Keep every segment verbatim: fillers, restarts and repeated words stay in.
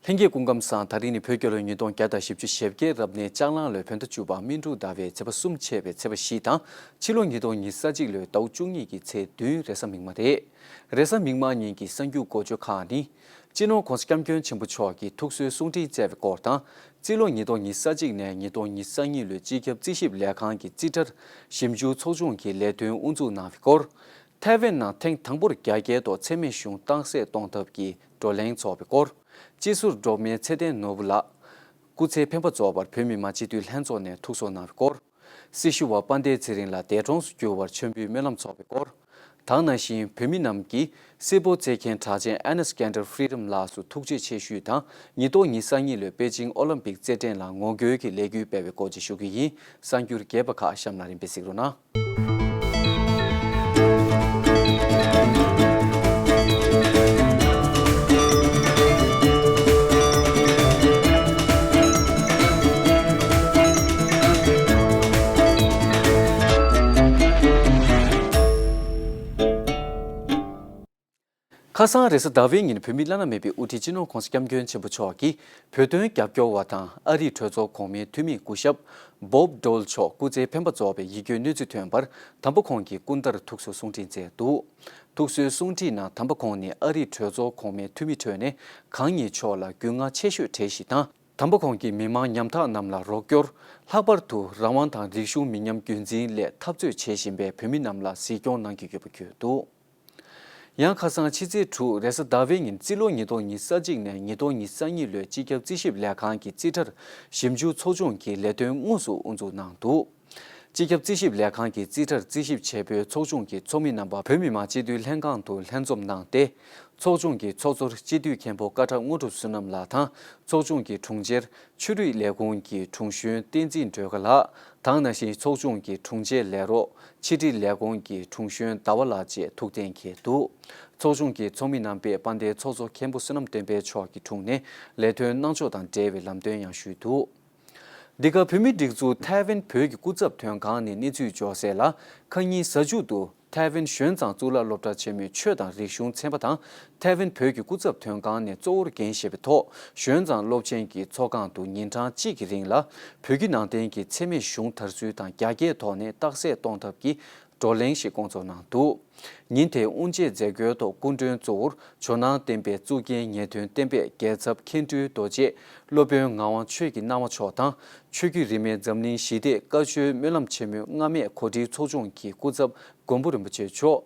ལྷན་རྒྱས་སྐུ་ཁམས་བཟང་། ད་རིང་ནི་བོད་རྒྱལ་ལོ་ཉིས་སྟོང་བརྒྱ་དང་བཞི་བཅུ་ཞེ་བརྒྱད་རབ་གནས་ལྕགས་གླང་ལོའི་བོད་ཟླ་བཅུ་པ་སྨིན་དྲུག་ཟླ་བའི་ཚེས་པ་གསུམ་ཆད་པའི་ཚེས་པ་བཞི་དང་། ཕྱི་ལོ་ཉིས་སྟོང་ཉི་ཤུ་རྩ་གཅིག་ལོའི་ཟླ་བ་བཅུ་གཉིས་ཀྱི་ཚེས་བདུན་རེས་གཟའ་མིག་དམར་རེད། རེས་གཟའ་མིག་དམར་ཉིན་གྱི་གསར་འགྱུར་འགོ་བརྗོད་ཁག་ནི། སྤྱི་ནོར་༧གོང་ས་༧སྐྱབས་མགོན་ཆེན་པོ་མཆོག་གིས་ཐུགས་གསོའི་གསུང་འཕྲིན་བསྩལ་བའི་སྐོར་དང་། རྩིས་ལོ་ཉིས་སྟོང་ཉི་ཤུ་རྩ་གཅིག་ནས་ཉིས་སྟོང་ཉི་ཤུ་རྩ་གཉིས་ལོའི་སྤྱི་ཁྱབ་རྩིས་ཞིབ་ལས་ཁང་གི་རྩིས་ཁྲར་ཞིབ་འཇུག་ཚོགས་ཆུང་གི་ལས་དོན་དབུ་འཛུགས་གནང་བའི་སྐོར། ཐའེ་ཝན་ནང་ཐེངས་དང་པོར་རྒྱ་སྐྱེད་ཐོག་འཚེ་མེད་གཞུང་རྟགས་གསལ་གཏོང་ཐབས་ཀྱི་བགྲོ་གླེང་ཚོགས་པའི་སྐོར། སྤྱི་ཟུར་སྒྲོལ་མའི་ཚེ་བརྟན་ནོར་བུ་ལགས། སྐུ་ཚེ་འཕེན་པ་རྫོགས་པར་བོད་མི་མང་སྤྱི་འཐུས་ལྷན་ཚོགས་ནས་ཐུགས་གསོ་གནང་བའི་སྐོར། སྲི་ཞུ་བ་དཔལ་ལྡན་ཚེ་རིང་ལགས་འདས་གྲོངས་སུ་གྱུར་བར་མཆོད་འབུལ་སྨོན་ལམ་ཚོགས་པའི་སྐོར། ད་ག་ནང་བཞིན་བོད་མི་རྣམས་ཀྱིས་སིལ་སྤོལ་རྩེད་མཁན་གྲགས་ཅན་Enes Kanter Freedom ལགས་སུ་ཐུགས་རྗེ་ཆེ་ཞུས་དང་། ཉིས་སྟོང་ཉི་ཤུ་རྩ་གཉིས་ལོའི་པེ་ཅིང་ཨོ་ལིམ་པིག་རྩེད་འགྲན་ལ་ངོ་རྒོལ་གྱི་ལས་འགུལ་སྤེལ་བའི་སྐོར་བཅས་ཞུ་རྒྱུ་ཡིན། གསར་འགྱུར་རྒྱས་པ་ཁག་གཤམ་ལ་རིམ་པས་གཟིགས་རོགས་གནང་། ཁ་སང་རེས་གཟའ་ཟླ་བའི་ཉིན་བོད་མིའི་བླ་ན་མེད་པའི་དབུ་ཁྲིད་སྤྱི་ནོར་༧གོང་ས་༧སྐྱབས་མགོན་ཆེན་པོ་མཆོག་གིས་བོད་དོན་རྒྱབ་སྐྱོར་བ་དང་ཨ་རིའི་གྲོས་ཚོགས་གོང་མའི་འཐུས་མི་སྐུ་ཞབས་Bob Dole མཆོག་སྐུ་ཚེ་འཕེན་པ་རྫོགས་པའི་ཡིད་སྐྱོའི་གནས་ཚུལ་ཐོན་པར། དམ་པ་ཁོང་གིས་སྐུ་ཟླར་ཐུགས་གསོའི་གསུང་འཕྲིན་བསྩལ་འདུག། ཐུགས་གསོའི་གསུང་འཕྲིན་ནང་། དམ་པ་ཁོང་ནི་ཨ་རིའི་གྲོས་ཚོགས་གོང་མའི་འཐུས་མི་ཁྲོད་ནས་གང་ཉིད་མཆོག་ལ་རྒྱུས་མངའ་ཆེ་ཤོས་གྲས་ཤིག་དང་། དམ་པ་ཁོང་གིས་མི་མང་ཉམ་ཐག་རྣམས་ལ་རོགས་སྐྱོར། ལྷག་པར་དུ་རང་དབང་དང་རིག་གཞུང་མི་ཉམས་རྒྱུན་འཛིན་སླད་འཐབ་རྩོད་བྱེད་བཞིན་པའི་བོད་མི་རྣམས་ལ་གཟིགས་སྐྱོང་གནང་གི་ཡོད་པ་བཀོད་འདུག། ཡང་ཁ་སང་ཕྱི་ཚེས་དྲུག་རེས་གཟའ་ཟླ་བའི་ཉིན། རྩིས་ལོ་ཉིས་སྟོང་ཉི་ཤུ་རྩ་གཅིག་ནས་ཉིས་སྟོང་ཉི་ཤུ་རྩ་གཉིས་ལོའི་སྤྱི་ཁྱབ་རྩིས་ཞིབ་ལས་ཁང་གི་རྩིས་ཁྲར་ཞིབ་འཇུག་ཚོགས་ཆུང་གི་ལས་དོན་དངོས་སུ་དབུ་འཛུགས་གནང་འདུག། སྤྱི་ཁྱབ་རྩིས་ཞིབ་ལས་ཁང་གི་རྩིས་ཁྲར་རྩིས་ཞིབ་བྱེད་པོའི་ཚོགས་ཆུང་གི་ཚོགས་མི་རྣམ་པ་བོད་མི་མང་སྤྱི་འཐུས་ལྷན་ཁང་དུ་ལྷན་འཛོམས་གནང་སྟེ། ཚོགས་ཆུང་གི་ཚོགས་གཙོར་སྤྱི་འཐུས་མཁན་པོ་ཀ་ཁྲག་དངོས་གྲུབ་བསོད་ནམས་ལགས་དང་། ཚོགས་ཆུང་གི་དྲུང་ཆེར་ཆོས་རིག་ལས་ཁུངས་ཀྱི་དྲུང་གཞོན་བསྟན་འཛིན་སྒྲོལ་དཀར་ལགས། ད་ག་ནང་བཞིན་ཚོགས་ཆུང་གི་དྲུང་ཆེ་ལས་རོགས་ཕྱི་དྲིལ་ལས་ཁུངས་ཀྱི་དྲུང་གཞོན་ཟླ་བ་ལགས་བཅས་ཐུགས་གཏན་འཁེལ་འདུག། ཚོགས་ཆུང་གི་ཚོགས་མི་རྣམ་པས་དཔལ་ལྡན་ཚོགས་གཙོ་མཁན་པོ་བསོད་ནམས་བསྟན་འཕེལ་མཆོག་གི་དྲུང་ནས་ལས་དོན་གནང་ཕྱོགས་དང་འབྲེལ་བའི་ལམ་སྟོན་ཡང་ཞུས་འདུག། འདི་ག་བོད་མིའི་སྒྲིག་འཛུགས་ཐའེ་ཝན་བོད་ཀྱི་སྐུ་ཚབ་དོན་ཁང་ནས་གནས་ཚུལ་འབྱོར་གསལ་ལ། ཁ་ཉིན་གཟའ་མཇུག་ཏུ་ཐའེ་ཝན་ཞོན་ཙང་གཙུག་ལག་སློབ་གྲྭ་ཆེན་མོའི་ཆོས་དང་རིག་གཞུང་ཚན་པ་དང་། ཐའེ་ཝན་བོད་ཀྱི་སྐུ་ཚབ་དོན་ཁང་ནས་གཙོ་བོར་འགན་བཞེས་པའི་ཐོག་ཞོན་ཙང་སློབ་ཆེན་གྱི་ཚོགས་ཁང་དུ་ཉིན་གྲངས་གཅིག་གི་རིང་ལ་བོད་བརྒྱུད་ནང་བསྟན་གྱི་འཚེ་མེད་གཞུང་དར་ཚུལ་དང་རྒྱ་སྐྱེད་ཐོག་ནས་རྟགས་གསལ་གཏོང་ཐབས་ཀྱི་བགྲོ་གླེང་ཞིག་བསྐོང་ཚོགས་གནང་འདུག། ཉིན་དེའི་དབུ་འབྱེད་མཛད་སྒོའི་ཐོག་སྐུ་མགྲོན་གཙོ་བོར་ཇོ་ནང་བསྟན་པའི་གཙུག་རྒྱན་ཉེ་སྟོན་བསྟན་པའི་རྒྱལ་ཚབ་མཁན་སྤྲུལ་རྡོ་རྗེ་སློབ་དཔོན་ངག་དབང་ཆོས་ཀྱི་སྣང་བ་མཆོག་དང་། ཆོས་བརྒྱུད་རིས་མེད་འཛམ་གླིང་ཞི་བདེའི་བཀའ་ཆོས་སྨོན་ལམ་ཆེན་མོའི་སྔ་མའི་གོ་སྒྲིག་ཚོགས་ཆུང་གི་སྐུ་ཚབ་མགོན་པོ་རིན་པོ་ཆེ་མཆོག།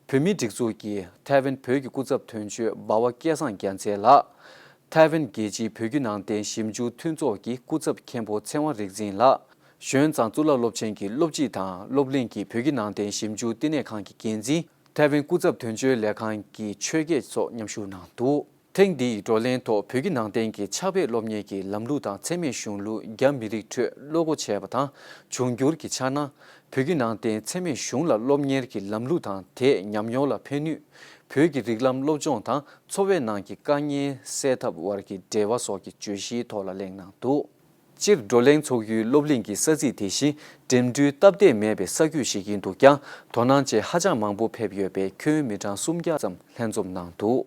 བོད་མིའི་སྒྲིག་འཛུགས་ཀྱི་ཐའེ་ཝན་བོད་ཀྱི་སྐུ་ཚབ་དོན་གཅོད་འབའ་བ་སྐལ་བཟང་རྒྱལ་མཚན་ལགས། ཐའེ་ཝན་རྒྱལ་སྤྱིའི་བོད་བརྒྱུད་ནང་བསྟན་ཞིབ་འཇུག་མཐུན་ཚོགས་ཀྱི་སྐུ་ཚབ་མཁན་པོ་ཚེ་དབང་རིག་འཛིན་ལགས། ཞོན་ཙང་གཙུག་ལག་སློབ་ཆེན་གྱི་སློབ་སྤྱི་དང་སློབ་གླིང་གི་བོད་བརྒྱུད་ནང་བསྟན་ཞིབ་འཇུག་བསྟི་གནས་ཁང་གི་འགན་འཛིན། ཐའེ་ཝན་སྐུ་ཚབ་དོན་གཅོད་ལས་ཁང་གི་ཆོས་དགེ་སོགས་མཉམ་ཞུགས་གནང་འདུག། ཐེངས་འདིའི་བགྲོ་གླེང་ཐོག་བོད་བརྒྱུད་ནང་བསྟན་གྱི་ཕྱག་དཔེ་སློབ་གཉེར་གྱི་ལམ་ལུགས་དང་འཚེ་མེད་གཞུང་ལུགས་རྒྱ་མི་རིགས་ཁྲོད་བློ་སྒོ་ཕྱེ་བ་དང་། འབྱུང་འགྱུར་གྱི་འཆར་སྣང་། བོད་བརྒྱུད་ནང་བསྟན་འཚེ་མེད་གཞུང་ལ་སློབ་གཉེར་གྱི་ལམ་ལུགས་དང་དེས་ཉམས་མྱོང་ལ་ཕན་ནུས། བོད་ཀྱི་རིགས་ལམ་སློབ་སྦྱོང་དང་འཚོ་བའི་ནང་གི་དཀའ་ངལ་སེལ་ཐབས་བར་གྱི་འབྲེལ་བ་སོགས་ཀྱི་བརྗོད་གཞིའི་ཐོག་ལ་གླེང་གནང་འདུག། སྤྱིར་བགྲོ་གླེང་ཚོགས་ཡུལ་སློབ་གླིང་གི་ས་ཚིགས་དེ་བཞིན་འགྲིམ་འགྲུལ་སྟབས་བདེ་མེད་པའི་ས་ཁུལ་ཞིག་ཡིན་འདུག་ཀྱང་། དོ་སྣང་ཆེ་ཧ་ཅང་མང་པོ་ཕེབས་ཡོད་པའི་ཁྱོན་མི་གྲངས་སུམ་བརྒྱ་ཙམ་ལྷན་འཛོམས་གནང་འདུག།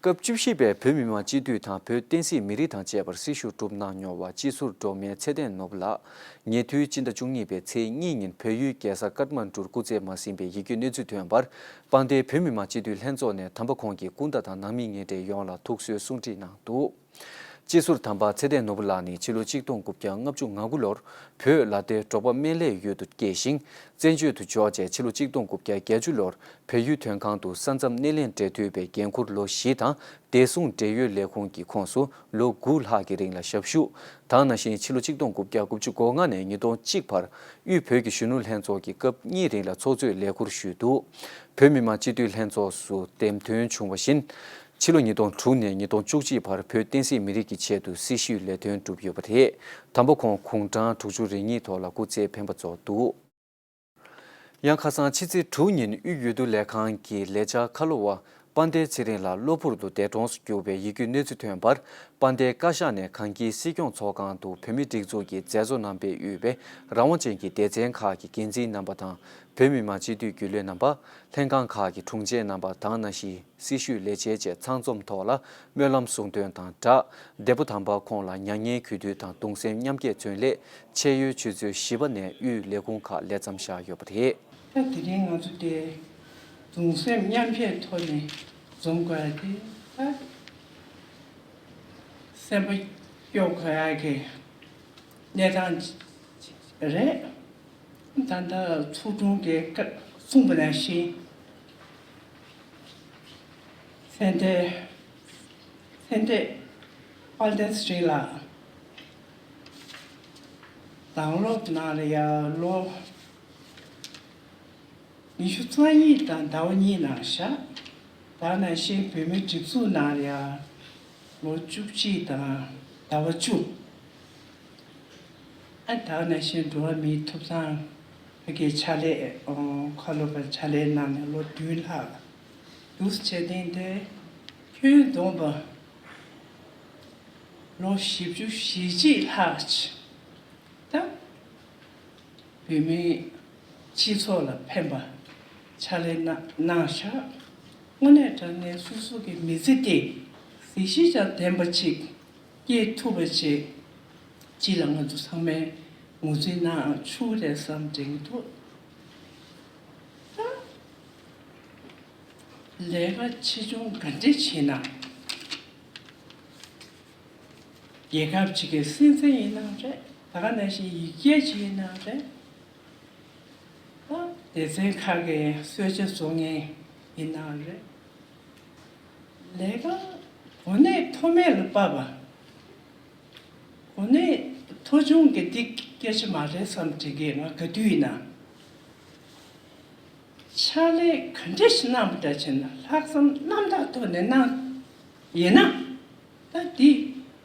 སྐབས་བཅུ་བཞི་པའི་བོད་མི་མང་སྤྱི་འཐུས་དང་བོད་བསྟན་སྲིད་མི་རིགས་དང་བཅས་པར་སྲི་ཞུ་བསྒྲུབས་གནང་མྱོང་བ་སྤྱི་ཟུར་སྒྲོལ་མའི་ཚེ་བརྟན་ནོར་བུ་ལགས། ཉེ་དུས་སྤྱི་ཟླ་བཅུ་གཉིས་པའི་ཚེས་གཉིས་ཉིན་བལ་ཡུལ་རྒྱལ་ས་ཀཏ་མན་གྲུར་སྐུ་ཚེ་མ་ཟིན་པའི་ཡིད་སྐྱོའི་གནས་ཚུལ་ཐོན་པར། དཔལ་ལྡན་བོད་མི་མང་སྤྱི་འཐུས་ལྷན་ཚོགས་ནས་དམ་པ་ཁོང་གི་སྐུ་ཟླ་དང་ནང་མི་ངེས་འབྲེལ་ཡོངས་ལ་ཐུགས་གསོའི་གསུང་འཕྲིན་གནང་འདུག། སྤྱི་ཟུར་དམ་པ་ཚེ་བརྟན་ནོར་བུ་ལགས་ནི་ཕྱི་ལོ་གཅིག་སྟོང་དགུ་བརྒྱ་ལྔ་བཅུ་ང་དགུ་ལོར་བོད་ལ་དྭགས་འབྲོག་པ་སྨན་བླའི་ཡུལ་དུ་སྐྱེས་ཤིང་། བཙན་བྱོལ་དུ་འབྱོར་རྗེས་ཕྱི་ལོ་གཅིག་སྟོང་དགུ་བརྒྱ་བརྒྱད་ཅུ་ལོར་བལ་ཡུལ་དོན་ཁང་དུ་ས་མཚམས་སྣེ་ལེན་འབྲེལ་མཐུད་པའི་འགན་འཁུར་ལོ་བཞི་དང་། བདེ་སྲུང་འབྲེལ་ཡོད་ལས་ཁུངས་ཀྱི་ཁོངས་སུ་ལོ་དགུ་ལྷག་གི་རིང་ལ་ཞབས་ཞུ། ད་ག་ནང་བཞིན་ཕྱི་ལོ་གཅིག་སྟོང་དགུ་བརྒྱ་དགུ་བཅུ་གོ་ལྔ་ནས་ཉིས་སྟོང་གཅིག་བར་དབུས་བོད་ཀྱི་གཞོན་ནུ་ལྷན་ཚོགས་ཀྱི་སྐབས་གཉིས་རིང་ལ་ཚོགས་གཙོའི་ལས་ཁུར་ཞུས་འདུག། བོད་མི་མང་སྤྱི་འཐུས་ལྷན་ཚོགས་སུ་འདེམས་ཐོན་བྱུང་བ་བཞིན། ཕྱི་ལོ་ཉིས་སྟོང་དྲུག་ནས་ཉིས་སྟོང་བཅུ་གཅིག་བར་བོད་བསྟན་སྲིད་མི་རིགས་ཀྱི་ཆེད་དུ་སྲི་ཞུའི་ལས་དོན་བསྒྲུབས་ཡོད་པ་རེད། དམ་པ་ཁོང་དགུང་གྲངས་དྲུག་ཅུ་རེ་གཉིས་ཐོག་ལ་སྐུ་ཚེ་འཕེན་པ་རྫོགས་འདུག། ཡང་ཁ་སང་ཕྱི་ཚེས་དྲུག་ཉིན་དབུས་འོས་བསྡུ་ལས་ཁང་གི་ལས་འཆར་ཁ་ལོ་བ་ དཔལ་ལྡན་ཚེ་རིང་ལགས་གློ་བུར་དུ་འདས་གྲོངས་སུ་གྱུར་བའི་ཡིད་སྐྱོའི་གནས་ཚུལ་ཐོན་པར། དཔལ་ལྡན་བཀའ་ཤག་ནས་གངས་སྐྱིད་སྲིད་སྐྱོང་ཚོགས་ཁང་དུ་བོད་མིའི་སྒྲིག་འཛུགས་ཀྱི་མཛད་གཙོ་རྣམ་པས་དབུས་པའི་རང་དབང་ཅན་གྱི་སྡེ་ཚན་ཁག་གི་འགན་འཛིན་རྣམ་པ་དང་། བོད་མི་མང་སྤྱི་འཐུས་རྒྱུན་ལས་རྣམ་པ། ལྷན་ཁང་ཁག་གི་དྲུང་ཆེ་རྣམ་པ་དང་། ནང་བཞིན་སྲི་ཞུའི་ལས་བྱེད་བཅས་ཚང་འཛོམས་ཐོག་ལ་སྨོན་ལམ་གསུང་འདོན་དང་སྦྲགས། འདས་པོ་དམ་པ་ཁོང་ལ་མྱ་ངན་གུས་འདུད་དང་གདུང་སེམས་མཉམ་སྐྱེད་མཚོན་སླད། ཆེས་ཡོལ་ཆུ་ཚོད་བཞི་པ་ནས་དབུས་ལས་ཁུངས་ཁག་ལས་མཚམས་བཞག་ཡོད་པ་རེད། ད་དེ་རིང་ང་ཚོ་དེ་གདུང་སེམས་མཉམ་སྐྱེད་ཐོག་ནས་འཛོམས་དགོས་ཡ་དེ་ད་སེམས་པ་སྐྱོ་དགོས་ཡ་གི་གནས་སྟངས་རེད། ད་ལྟ་ཚོགས་དྲུང་གིས་བཀའ་གསུངས་པ་ནང་བཞིན། མཚན་ལྡན་མཚན་ལྡན་དཔལ་ལྡན་ཚེ་རིང་ལགས་དྭང་སློབ་ནང་ལ་ཡ་ལོ་ཉི་ཤུ་རྩ་གཉིས་དང་ཟླ་བ་གཉིས་ནང་བཞག་ད་ནང་བཞིན་བོད་མིའི་སྒྲིག་འཛུགས་ནང་ལ་ཡ་ལོ་བཅུ་གཅིག་དང་ཟླ་བ་བཅུ། ཨ་ད་ནང་བཞིན་འགྲོ་བ་མིའི་ཐོབ་ཐང་བོད་ཀྱི་ཕྱག་ལས་ཁ་ལོ་པའི་ཕྱག་ལས་གནང་ནས་ལོ་བདུན་ལྷག་འདུག་བྱས་ཏེ་འདི་ཁྱོན་བསྡོམས་པ་ལོ་བཞི་བཅུ་ཞེ་གཅིག་ལྷག་ཅིག་ད། བོད་མིའི་སྤྱི་ཚོགས་ལ་ཕན་པ་ཕྱག་ལས་གནང་གནང་བཞག་དངོས་གནས་དྲང་གནས་སོ་སོ་གི་མི་ཚེ་དེ་གཟི་བརྗིད་དང་ལྡན་པ་ཅིག་སྐྱེལ་ཐུབ་པ་ཅིག་སྤྱི་ལ་ང་ཚོ་ཚང་མས་ངོས་འཛིན་གནང་ཆོག་རེད་བསམ་དྲན་གྱི་འདུག་ད་ལས་ཀ་ཆེ་ཆུང་ག་འདྲས་བྱེད་ན། རྒྱལ་ཁབ་ཅིག་གི་སྲིད་འཛིན་ཡིན་ནའང་རེད། ད་ག་ནང་བཞིན་ཡིག་སྐྱེལ་ཅིག་ཡིན་ནའང་རེད། ཨ་སྡེ་ཚན་ཁག་གི་གསོལ་ཇ་བཟོ་མཁན་ཡིན་ནའང་རེད། ལས་ཀ་གོ་གནས་མཐོ་དམན་ལ་དཔག་པ། གོ་གནས་མཐོ་ཆུང་གི་འདི་སྐད་ཆ་མ་རེད་བསམ་དྲན་གི་ང་ག་དུས་ཡིན་ན། ཕྱག་ལས་ག་འདྲ་ཞིག་གནང་བ་འདྲ་བྱས་ན་ལྷག་བསམ་རྣམ་དག་ཐོག་ནས་གནང་ཡིན་ན། ད་འདི་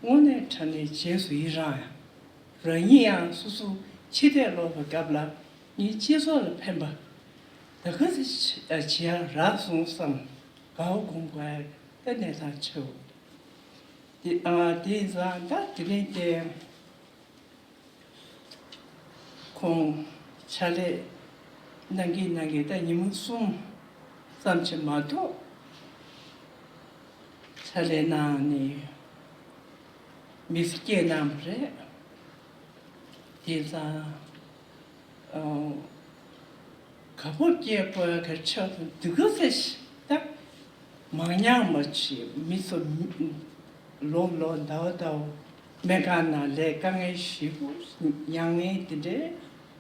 དངོས་གནས་དྲང་གནས་རྗེས་སུ་ཡི་རང་ཡང་། རང་ཉིད་ཡང་སོ་སོ་ཕྱི་བལྟས་ལོག་པའི་སྐབས་ལ་ངའི་སྤྱི་ཚོགས་ལ་ཕན་པ་ད་ག་ཚོད་བྱེད་ཡ་རག་སོང་བསམ་དགའ་བོ་སྒོམ་དགོས་ཡ་ད་གནས་སྟངས་ཆེ་བོ། དེ་ཨ་དེ་ཡིན་ཙང་ད་དེ་རིང་དེ། ཁོང་ཕྱག་ལས་གནང་གིན་གནང་གིན་ད་ཉི་མ་གསུམ་ཙམ་ཞིག་མ་གཏོགས་ཕྱག་ལས་གནང་ནས་མི་ཚེ་སྐྱེལ་གནང་བ་རེད། དེ་ཙང་ཨ། ག་པར་སྐྱེལ་དགོས་ག་ཆགས་སོང་འདི་ག་ཚད་ད་མང་ཉམས་མ་བྱེད་མི་ཚོ་ལོ་ལོ་ཟླ་བ་ཟླ་བ་སྨན་ཁང་ནང་ལས་དཀའ་ངལ་ཞེ་པོ་མྱངས་ངེས་དེ་འདྲའི་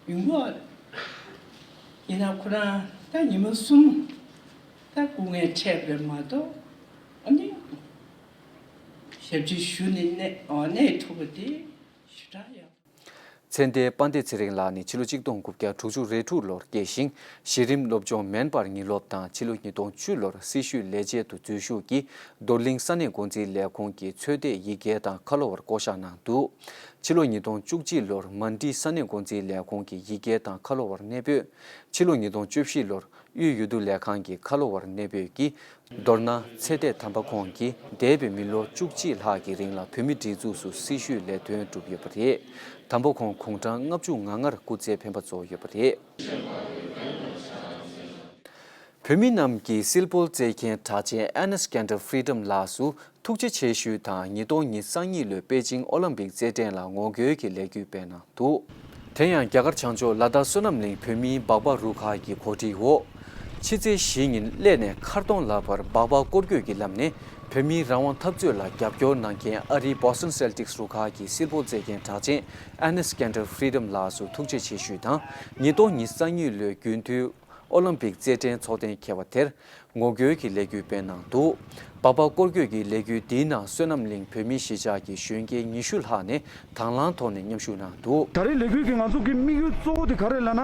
ཡོང་གི་ཡིན་ན་ཁོ་རང་ད་ཉི་མ་གསུམ་ད་སྐུ་ངལ་འཕྲད་པ་རེད་མ་གཏོགས་ཨ་ནི་ཞབས་ཕྱི་ཞུ་ནས་གནས་གནས་ཐུབ་པ་དེ་ཞེ་དྲག་ཡག་མཚན་ལྡན་དཔལ་ལྡན་ཚེ་རིང་ལགས་ནི་ཕྱི་ལོ་ཆིག་སྟོང་དགུ་བརྒྱ་དྲུག་ཅུ་རེ་དྲུག་ལོར་སྐྱེས་ཤིང་། གཞི་རིམ་སློབ་སྦྱོང་མན་པར་ཉིན་སློབ་དང་ཕྱི་ལོ་ཉིས་སྟོང་བཅུ་ལོར་སྲི་ཞུའི་ལས་བྱེད་དུ་འཛུལ་ཞུགས་ཀྱིས་རྡོར་གླིང་ས་གནས་འགོ་འཛིན་ལས་ཁུངས་ཀྱི་ཚོད་ལྟའི་ཡི་གེ་དང་ཁ་ལོ་བར་བསྐོ་གཞག་གནང་འདུག་ཕྱི་ལོ་ཉིས་སྟོང་བཅུ་གཅིག་ལོར་མན་ཌི་ས་གནས་འགོ་འཛིན་ལས་ཁུངས་ཀྱི་ཡི་གེ་དང་ཁ་ལོ་བར་གནས་སྤོས། ཕྱི་ལོ་ཉིས་སྟོང་བཅུ་བཞི་ལོར་དབུས་འོས་བསྡུ་ལས་ཁང་གི་ཁ་ལོ་བར་གནས་སྤོས་ཀྱིས། མདོར་ན་ཚེ་འདས་དམ་པ་ཁོང་གིས་འདས་པའི་མི་ལོ་བཅུ་གཅིག་ལྷག་གི་རིང་ལ་བོད་མིའི་སྒྲིག་འཛུགས་སུ་སྲི་ཞུའི་ལས་དོན་བསྒྲུབས་ཡོད་པ་རེད། དམ་པ་ཁོང་དགུང་གྲངས་ལྔ་བཅུ་ང་ལྔར་སྐུ་ཚེ་འཕེན་པ་རྫོགས་ཡོད་པ་རེད། བོད་མི་རྣམས་ཀྱི་སིལ་སྤོལ་བསྩལ་མཁན་གྲགས་ཅན་Enes Kanter Freedom ལགས་སུ་ཐུགས་རྗེ་ཆེ་ཞུ་དང་ཉིས་སྟོང་ཉི་ཤུ་རྩ་གཉིས་ལོའི་པེ་ཅིང་ཨོ་ལིམ་པིག་རྩེད་འགྲན་ལ་ངོ་རྒོལ་གྱི་ལས་འགུལ་སྤེལ་གནང་འདུག་དེ་ཡང་རྒྱ་གར་བྱང་ཕྱོགས་ལ་དྭགས་བསོད་ནམས་གླིང་བོད་མིའི་སྦག་སྦག་རུ་ཁག་གི་གོ་སྒྲིག་འོག་ཕྱི་ཚེས་བཞི་ཉིན་སླེ་ནས་མཁར་གདོང་ལ་བར་སྦག་སྦག་སྐོར་སྐྱོད་ཀྱི་ལམ་ནས་བོད་མིའི་རང་དབང་འཐབ་རྩོད་ལ་རྒྱབ་སྐྱོར་གནང་མཁན་ཨ་རིའི་Boston Celtics རུ་ཁག་གི་སིལ་སྤོལ་རྩེད་མཁན་གྲགས་ཅན་Enes Kanter Freedom ལགས་སུ་ཐུགས་རྗེ་ཆེ་ཞུས་དང་། ཉིས་སྟོང་ཉི་ཤུ་རྩ་གཉིས་ལོའི་རྒྱུན་མཐུད་ཨོ་ལིམ་པིག་རྩེད་འགྲན་ཚོགས་ཐེངས་ཁེ་བ་དེར་ངོ་རྒོལ་གྱི་ལས་འགུལ་སྤེལ་གནང་འདུག་སྦག་སྦག་སྐོར་སྐྱོད་ཀྱི་ལས་འགུལ་འདིའི་ནང་བསོད་ནམས་གླིང་བོད་མིའི་གཞིས་ཆགས་ཀྱི་གཞོན་སྐྱེས་ཉི་ཤུ་ལྷག་ནས་དང་བླངས་ཐོག་ནས་མཉམ་ཞུགས་གནང་འདུག་ད་རེས་ལས་འགུལ་གྱི་ང་ཚོ་གི་དམིགས་ཡུལ་གཙོ་བོ་དེ་ག་རེ་ལབ་ན།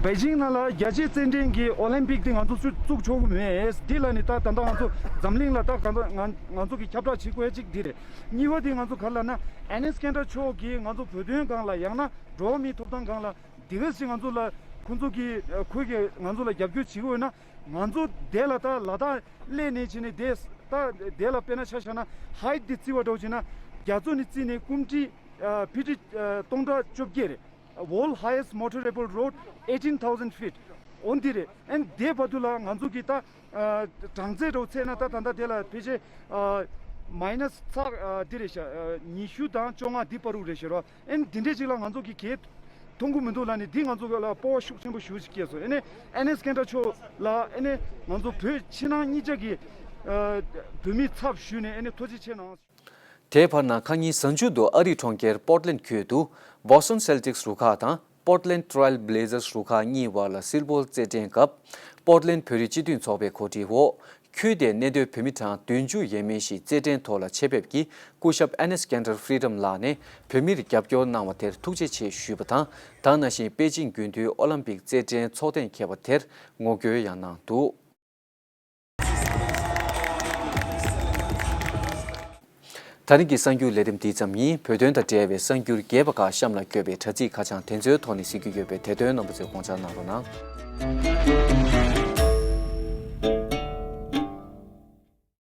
པེ་ཅིང་ནང་ལ་རྒྱལ་སྤྱིའི་རྩེད་འགྲན་གྱི་ཨོ་ལིམ་པིག་དེ་ང་ཚོ་ཚུར་བཙུགས་ཆོག་གི་མེད། འདི་ལ་ནི་ད་ད་ལྟ་ང་ཚོ་འཛམ་གླིང་ལ་ད་གང་ལྟར་ང་ང་ཚོ་གི་ཁྱབ་བསྒྲགས་བྱེད་དགོས་ཡ་གཅིག་འདི་རེད། གཉིས་པ་དེ་ང་ཚོ་ག་རེ་ལབ་ན། Enes Kanter མཆོག་གིས་ང་ཚོ་བོད་དོན་སྒང་ལ་ཡང་ན་འགྲོ་བ་མིའི་ཐོབ་ཐང་སྒང་ལ་དེ་ག་ཞིག་ང་ཚོ་ལ་ཁོང་ཚོ་གིས་ཁོས་ཀྱིས་ང་ཚོ་ལ་རྒྱབ་སྐྱོར་བྱེད་དགོས་ན། ང་ཚོ་དེ་ལ་ད་ལ་དྭགས་སླེབས་ནས་བྱས་ནས་དེ་ད་དེ་ལ་དཔེར་ན་ཆ་བཞག་ན་ཧའིཊ་དེ་བརྩི་བ་འདྲ་བོ་བྱས་ན་རྒྱ་མཚོ་ནས་བརྩིས་ནས་ཀུམ་ཀྲི་ཨ་ཕི་ཊི་ཨ་སྟོང་ཕྲག་བཅོ་བརྒྱད་རེད། World highest motorable road, eighteen thousand feet. འོ་འདི་རེད། ཨན་དེ་བར་དུ་ལ་ང་ཚོ་གི་ད་ཨ་གྲངས་ཚད་འདྲ་བོ་ཚད་ན་ད་ད་ལྟ་དེ་ལ་ཕལ་ཆེར་ཨ་མའི་ནས་ཚག་ཨ་འདི་རེད་ཤག་ཨ་ཉི་ཤུ་དང་བཅོ་ལྔ་འདི་བར་དུ་རེད་ཤག་རོ། ཨན་འདི་འདྲས་ཅིག་ལ་ང་ཚོ་གི་གས་མཐོང་གི་མི་འདུག་ལབ་ནས་འདི་ང་ཚོ་ལ་སྤོབས་པ་ཤུགས་ཆེན་པོ་ཞེ་པོ་ཅིག་སྐྱེས་སོང་། ཨ་ནི་ཨ་ནེས་ཀེན་ཌ་མཆོག་ལ་ཨ་ནི་ང་ཚོ་བོད་ཕྱི་ནང་གཉིས་ཆ་གི་ཨ་བོད་མིའི་ཚབ་ཞུས་ནས་ཨ་ནི་ཐུགས་རྗེ་ཆེ་གནང་། དེའི་བར་ན་ཁ་ཉིན་གཟའ་མཇུག་ཏུ་ཨ་རིའི་གྲོང་ཁྱེར་པོར་ཊི་ལེན་ཌི་ཁུལ་དུ་བྷོ་སི་ཊོན་སེལ་ཊིག་སི་རུ་ཁག་དང་པོར་ཊི་ལེན་ཌི་ཊེལ་བྷི་ལེ་ཛར་སི་རུ་ཁག་གཉིས་བར་ལ་སིལ་སྤོལ་རྩེད་འགྲན་སྐབས། པོར་ཊི་ལེན་ཌི་བོད་རིགས་སྤྱི་མཐུན་ཚོགས་པའི་གོ་སྒྲིག་འོག་ཁུལ་དེའི་གནས་སྡོད་བོད་མི་གྲངས་བདུན་ཅུ་ཡས་མས་ཤིག་རྩེད་འགྲན་ཐོག་ལ་ཆེད་ཕེབས་ཀྱིས་སྐུ་ཞབས་ཨ་ནེས་ཀེན་ཌར་ཕི་རི་ཌམ་ལགས་ནས་བོད་མིར་རྒྱབ་སྐྱོར་གནང་བ་དེར་ཐུགས་རྗེ་ཆེ་ཞུས་པ་དང་། ད་ག་ནང་བཞིན་པེ་ཅིང་དགུན་དུས་ཨོ་ལིམ་པིག་རྩེད་འགྲན་ཚོགས་ཐེངས་འཁེལ་བ་དེར་ངོ་རྒོལ་ཡང་གནང་འདུག་ད་རིང་གི་གསར་འགྱུར་ལས་རིམ་འདི་ཙམ་ཡིན། བོད་དོན་དང་འབྲེལ་བའི་གསར་འགྱུར་རྒྱས་པ་ཁག་གཤམ་ལ་འཁོད་པའི་དྲ་ཚིགས་ཁ་བྱང་དེ་ཚོའི་ཐོག་ནས་གཟིགས་རྒྱུ་ཡོད་པས། དེ་དོན་རྣམ་པ་ཚོས་དགོངས་འཇགས་གནང་རོགས་གནང་།